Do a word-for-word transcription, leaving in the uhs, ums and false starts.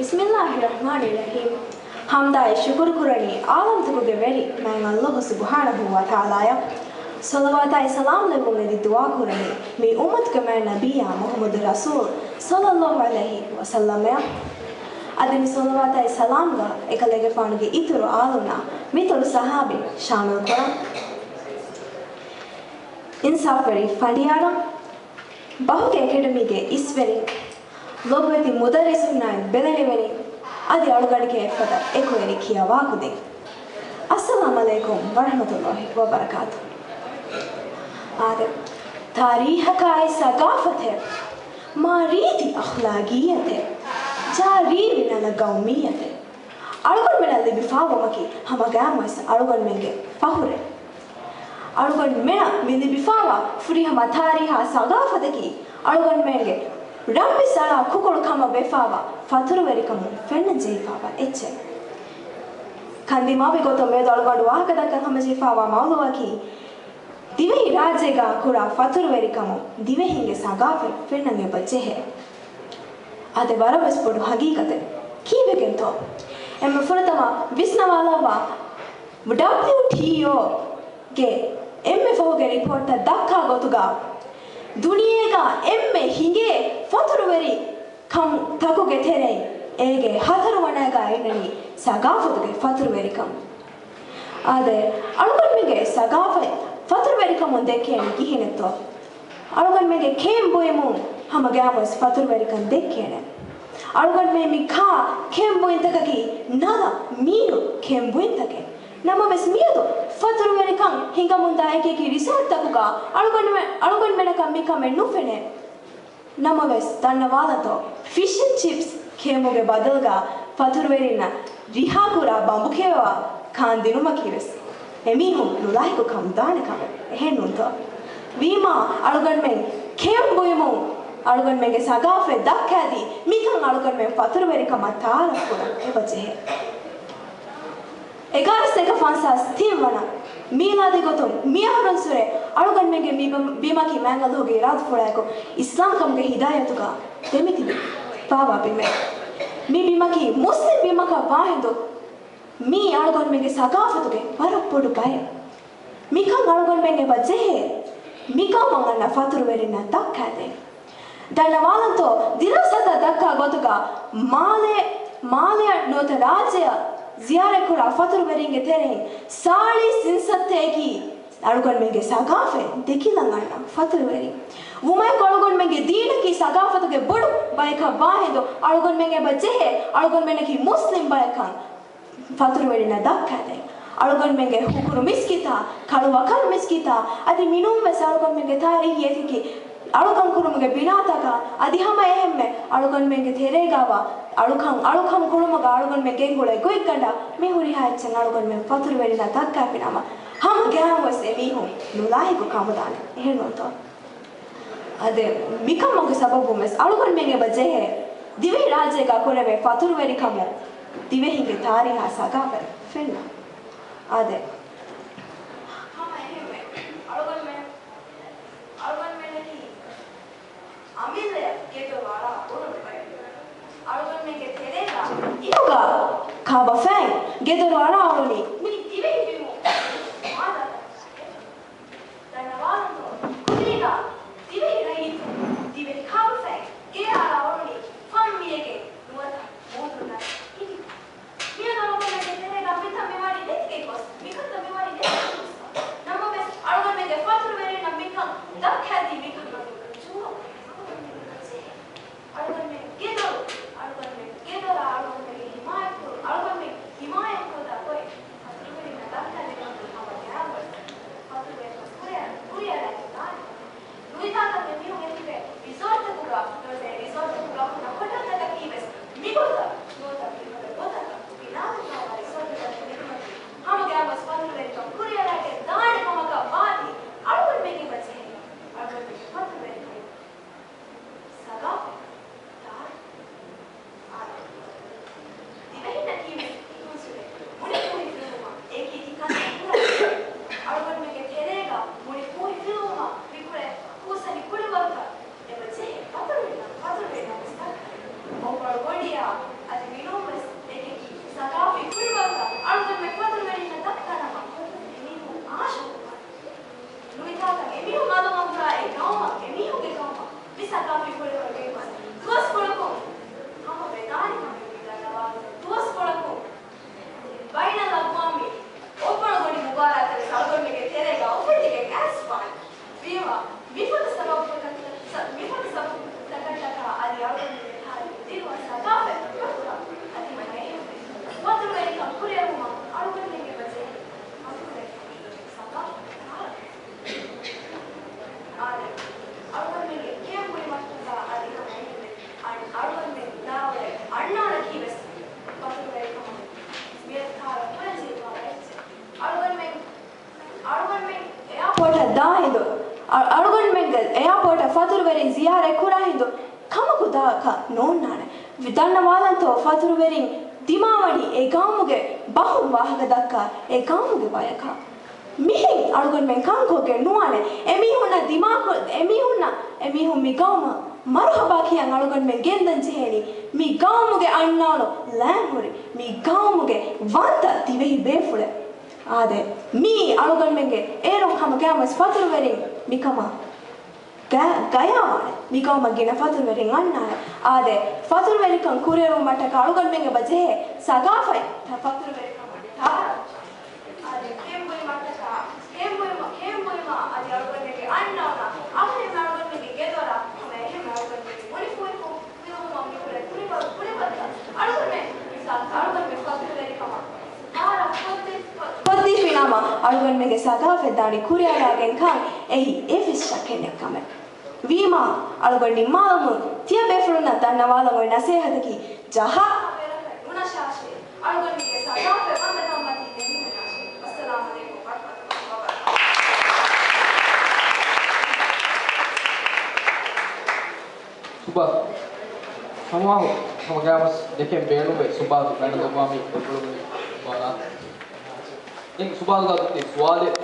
ބިސްމިއްލާހި ރަޙްމާނި ރަޙީމް. ޙަމްދާއި ޝުކުރު ކުރަނީ ޢާލަމްތަކުގެ ވެރި މާތް ﷲ ސުބްޙާނަހޫ ވަތަޢާލާއަށް. ޞަލަވާތާއި ސަލާމް ލެއްވުން އެދި ދުޢާ ކުރަނީ މި އުއްމަތުގެ މާތް ނަބިއްޔާ މުޙައްމަދު ރަސޫލް ޞައްލައްލާހު ޢަލައިހި ވަސައްލަމަށް. އަދި މި ޞަލަވާތާއި ސަލާމްގަ އެކަލޭގެފާނުގެ އިތުރު އާލުންނާ މިތުރު ޞަޙާބީން ޝާމިލް ކުރަން. އިންސާފްވެރި ފަނޑިޔާރުން، ބަހުގެ އެކަޑަމީގެ އިސްވެރިން، ލޮބުވެތި މުދައްރިސުންނާއި ބެލެނިވެރިން، އަދި އަޅުގަނޑުގެ އެއްފަދަ އެކުވެރި ކިޔަވާ ކުދިން. އައްސަލާމް ޢަލައިކުމް ވަރަޙްމަތުﷲ ވަބަރަކާތު. އާދެ، ތާރީހަކާއި ސަގާފަތެއް، މާ ރީތި އަޚްލާގިއްޔަތެއް، ޖާރީވި ނަލަ ގައުމިއްޔަތެއް، އަޅުގަނޑުމެނަށް ލިބިފާވުމަކީ ހަމަގައިމުވެސް އަޅުގަނޑުމެންގެ ފަޚުރެއް. އަޅުގަނޑުމެނަށް މި ލިބިފާވާ ފުރިހަމަ ތާރީހާ ސަގާފަތަކީ އަޅުގަނޑުމެންގެ ރަންވެސް އަޅާ ކުކުޅު ކަމަށް ވެފާވާ ފަތުރުވެރިކަމުން ފެންނަން ޖެހިފާވާ އެއްޗެއް. ކަންދިމާވި ގޮތުން މިއަދު އަޅުގަނޑު ވާހަކަ ދައްކަން ހަމަޖެހިފާވާ މައުޟޫޢަކީ، ދިވެހި ރާއްޖޭގާ ކުރާ ފަތުރުވެރިކަމުން ދިވެހިންގެ ސަގާފަތް ފެންނަން އެބަ ޖެހޭ. އާދެ، ވަރަށް ވެސް ބޮޑު ހަގީގަތެއް. ކީއްވެގެންތޯ؟ އެންމެ ފުރަތަމަ ވިސްނަވާލައްވާ، ޑަބްލިއުޓީއޯ ގެ އެންމެ ފަހުގެ ރިޕޯޓްތައް ދައްކާ ގޮތުގަ، ދުނިޔޭގަ އެންމެ ހިނގޭ ފަތުރުވެރި ކަން ތަކުގެ ތެރެއިން އޭގެ ހަތަރު ވަނައިގަ އިންނަނީ ސަގާފަތުގެ ފަތުރުވެރިކަން. އާދެ، އަޅުގަނޑުމެންގެ ސަގާފަތް ފަތުރުވެރިކަމުން ދެއްކޭނީ ކިހިނެއްތޯ؟ އަޅުގަނޑުމެންގެ ކެއިން ބުއިމުން ހަމަގައިމުވެސް ފަތުރުވެރިކަން ދެއްކޭނެ. އަޅުގަނޑުމެން މި ކާ ކެއިން ބުއިންތަކަކީ ނަލަ މީނު ކެއިން ބުއިންތަކެއް. ނަމަވެސް މިއަދު ފަތުރުވެރިކަން ހިނގަމުންދާ އެކިއެކި ރިސޯޓްތަކުގަ އަޅުގަނޑުމެ-، އަޅުގަނޑުމެނަކަށް މިކަމެއް ނުފެނޭ. ނަމަވެސް ދަންނަވާލަންތޯ، ފިޝް އެންޑް ޗިޕްސް ކެއުމުގެ ބަދަލުގަ ފަތުރުވެރިންނަށް ރިހާކުރާ ބަނބު ކެޔޮވާ ކާން ދިނުމަކީވެސް އެމީހުން ނުލާހިކު ކަމުދާނެ ކަމެއް، އެހެންނޫންތޯ؟ ވީމާ އަޅުގަނޑުމެން ކެއުން ބުއިމުން އަޅުގަނޑުމެންގެ ސަގާފަތް ދައްކާދީ، މިކަން އަޅުގަނޑުމެން ފަތުރުވެރިކަމަށް ތަޢާރަފް ކުރަން އެބަޖެހޭ. އެގާރަ ސަތޭކަ ފަންސާސް ތިން ވަނަ މީލާދީ ގޮތުން މިއަހަރުންސުރެ އަޅުގަނޑުމެންގެ މި ބަ-، ބިމަކީ މާތް ﷲ ގެ އިރާދަފުޅާއެކު އިސްލާމްކަމުގެ ހިދާޔަތުގަ ދެމިތިބި ފާވާ ބިމެއް. މި ބިމަކީ މުސްލިމް ބިމަކަށް ވާހިނދު މީ އަޅުގަނޑުމެންގެ ސަގާފަތުގެ ވަރަށް ބޮޑު ބައެއް. މިކަން އަޅުގަނޑުމެން އެބަ ޖެހޭ. މިކަމަށް އަންނަ ފަތުރުވެރިންނަށް ދައްކާދޭން. ދަންނަވާލަންތޯ، ދިރާސާތައް ދައްކާ ގޮތުގަ މާލެ-، މާލެއަށް ނުވަތަ ރާއްޖެއަށް ޒިޔާރަތްކުރާ ފަތުރުވެރިންގެ ތެރެއިން ސާޅީސް އިންސައްތައަކީ އަޅުގަނޑުމެންގެ ސަގާފަތް ދެކިލަން އަންނަ ފަތުރުވެރިން. ވުމައެކު އަޅުގަނޑުމެންގެ ދީނަކީ ސަގާފަތުގެ ބޮޑު ބަޔަކަށް ވާހިނދު އަޅުގަނޑުމެން އެބަ ޖެހޭ އަޅުގަނޑުމެންނަކީ މުސްލިމް ބަޔަކަށް ފަތުރުވެރިންނަށް ދައްކާދޭން. އަޅުގަނޑުމެންގެ ހުކުރު މިސްކިތާ، ކަޅު ވަކަރު މިސްކިތާ، އަދި މިނޫންވެސް އަޅުގަނޑުމެންގެ ތާރީހީ އެކިއެކި އަޅުކަން ކުރުމުގެ ބިނާތަކާ، އަދި ހަމަ އެހެންމެ އަޅުގަނޑުމެންގެ ތެރޭގަވާ އަޅުކަން، އަޅުކަން ކުރުމުގަ އަޅުގަނޑުމެން ގެންގުޅޭ ގޮތްގަނޑާ މި ހުރިހާ އެއްޗެއް އަޅުގަނޑުމެން ފަތުރުވެރިންނަށް ދައްކާފިނަމަ، ހަމަ ގައިމުވެސް އެމީހުން ނުލާހިކު ކަމުދާނެ. އެހެންނޫންތޯ؟ އާދެ، މިކަމުގެ ސަބަބުންވެސް އަޅުގަނޑުމެން އެބަ ޖެހޭ ދިވެހި ރާއްޖޭގަ ކުރެވޭ ފަތުރުވެރިކަމުން ދިވެހިންގެ ތާރީހާ ސަގާފަތް ފެންނަ. އާދެ، ހަމަ އެހެންވެ، އަޅުގަނޑުމެން، އަޅުގަނޑުމެންނަކީ އަމިއްލަޔަށް ގެދޮރު އަޅާ އުޅުނު ބައެއް. އަޅުގަނޑުމެންގެ ތެރޭގަ އިހުގަ ކާބަފައިން ގެދޮރު އަޅާ އުޅުނީ މި ދިވެހި ބިމުގެ މާލަ ދަންނަވާލަންތޯ، ކުދިންގަ ދިވެހި ރައްޔިތުން، ދިވެހި ކާބަފައިން ގެ އަޅާ އުޅުނީ ފަން މިޔަގެން ނުވަތަ މޫދުންނަށް ހިނގިފަ. މިއަދު އަޅުގަނޑުމެންގެ ތެރޭގަ މިތަން މިވަނީ ނެތިގެން ގޮސް، މިކަންތައް މިވަނީ ނެތިގެން ގޮސްފަ. ނަމަވެސް، އަޅުގަނޑުމެންގެ ފަތުރުވެރިންނަށް މިކަން ދައްކާދީ މިކަން އަޅުގަނޑުމެން ޖޫހަކުރަން އަޅުގަނޑުމެން ޖެހޭ. އަޅުގަނޑުމެން ގެދޮރު، އަޅުގަނޑުމެން ގެދޮރާ އަޅުގަނޑުމެން ހިމާޔަތްކުރު، އަޅުގަނޑުމެން ހިމާޔަތްކުރާ ގޮތް. އެމީހުން އަލުގަނޑުގަ އެ ގައުމަށް، އެމީހުންގެ ގައުމަށް މި ސަގާފަތް ކުރިއަރުވީމަ ދުވަސްކޮޅަކުން ހަމަ ވެދާނެ ކަމެއް މި ދަންނަވާލަން. ދުވަސްކޮޅަކުން ބައިނަލްއަގްވާމީ އޮއްވަނު ގޮނޑި މުބާރާތެއް ވެސް އަޅުގަނޑުމެންގެ ތެރޭގަ އުފެދިގެން އައިސްފާނެ. ވީމާ، މިފަދަ ސަބަބުތަކަށް، ސަ-، މިފަދަ ސަބަބުތަކަށްޓަކާ އަދި އަޅުގަނޑުމެންގެ ތާރީޚު ދިރުވާ ސަގާފަތް ފަތުރަ އަދި މައެހެން ފަތުރުވެރިކަން ކުރިއަރުވުމަށް އަޅުގަނޑުމެންގެ ބަޖެހޭ ފަތުރުވެރިކަމުގެ ސަގާފަތް ތާރަ އާދެ، އަޅުގަނޑުމެންގެ ކެމްޕުގެ މައްޗަށް އަދި ހަމަ އެހެންވެ، އަން-، އަޅުގަނޑުމެން ދާވަރެއް އަންނާނަކީ ވެސް ފަތުރުވެރިކަމުގެ މިއަދު ކާރަ ކުރަންޖެހިފާވާ އެއްޗެއް. އަޅުގަނޑުމެން، އަޅުގަނޑުމެން އެއާޕޯޓަށް ދާ ހިނދު، އަ-، އަޅުގަނޑުމެންގެ އެއާޕޯޓަށް ފަތުރުވެރިން ޒިޔާރަތް ކުރާ ހިނދު ކަމަކު ދާ ކަށް ނޯންނާނެ. ދަންނަވާލަންތޯ ފަތުރުވެރިން ދިމާވަނީ އެ ގައުމުގެ ބަހުން ވާހަކަ ދައްކާ އެ ގައުމުގެ ބަޔަކާ. މިހެން އަޅުގަނޑުމެން ކަންކޮށްގެން ނުވާނެ. އެމީހުންނަށް ދިމާކޮށް، އެމީހުންނަށް، އެމީހުން މި ގައުމަށް މަރުހަބާ ކިޔަން އަޅުގަނޑުމެން ގެންދަން ޖެހޭނީ. މި ގައުމުގެ އަންނާނު ލާންހުރި، މި ގައުމުގެ ވަންތަ ދިވެހި ބޭފުޅެއް. އާދެ، މިއީ އަޅުގަނޑުމެންގެ އޭރުން ހަމަ ގައިމުވެސް ފަތުރުވެރިން މިކަމަށް ގަ-، ގަޔާވާނެ. މި ގައުމަށް ގިނަ ފަތުރުވެރިން އަންނާނެ. އާދެ، ފަތުރުވެރިކަން ކުރިއަރުވުމަށްޓަކާ އަޅުގަނޑުމެންގެ ބަޖެހޭ ސަގާފަތް ފަތުރުވެރިކަމަށް ތާރަ. އާދެ، ކެމްޕުގެ މައްޗަށް، ކެމްޕުގެ މަ-، ކެމްޕުގެ މަ-، އަދި އަޅުގަނޑުމެންގެ އަންނައުނަށް އަހަރެން އަޅުގަނޑުމެންގެ ގެދޮރަށް ހަމަ އެހެން އަޅުގަނޑުމެންގެ މުނިފޫހިފު މިލުމަށް މި ކުރެ ކުރިބަ-، ކުރިބައްތަ އަޅުގަނޑުމެން މިސާލަކަށް އަޅުގަނޑުމެން ފަތުރުވެރިކަމަށް ތާރަ ކޮށްދި-، ކޮށްދީފިނަމަ އަޅުގަނޑުމެންގެ ސަގާފަތް ދާނީ ކުރިއަރާގެންކަން އެއީ އެއްވެސް ޝައްކެއް ނެތް ކަމެއް. ވީމާ، އަޅުގަނޑު ނިންމާލަމުން ތިޔަ ބޭފުޅުންނަށް ދަންނަވާލަން އޮތް ނަސޭހަތަކީ ޖަހާ ބޭރަކަށް ނުނަށާށޭ. އަޅުގަނޑުގެ ސަގާފަތް ވަންދަކަން މަތީ ދެމިހުންނާށޭ. ވައްސަލާމް ޢަލައިކުމް ވަރަޙްމަތުﷲ ވަބަރަކާތުހު. ސުބާ. ހަމަވާހު، ހަމަ ގާމަސް ދެކެން ބޭނުންވެ ސުބާ ގަނޑުގައްވާ މި ދެކޮޅު މި ސުބާ. ދެން ސުބާ ދުވާ ސުވާލެއް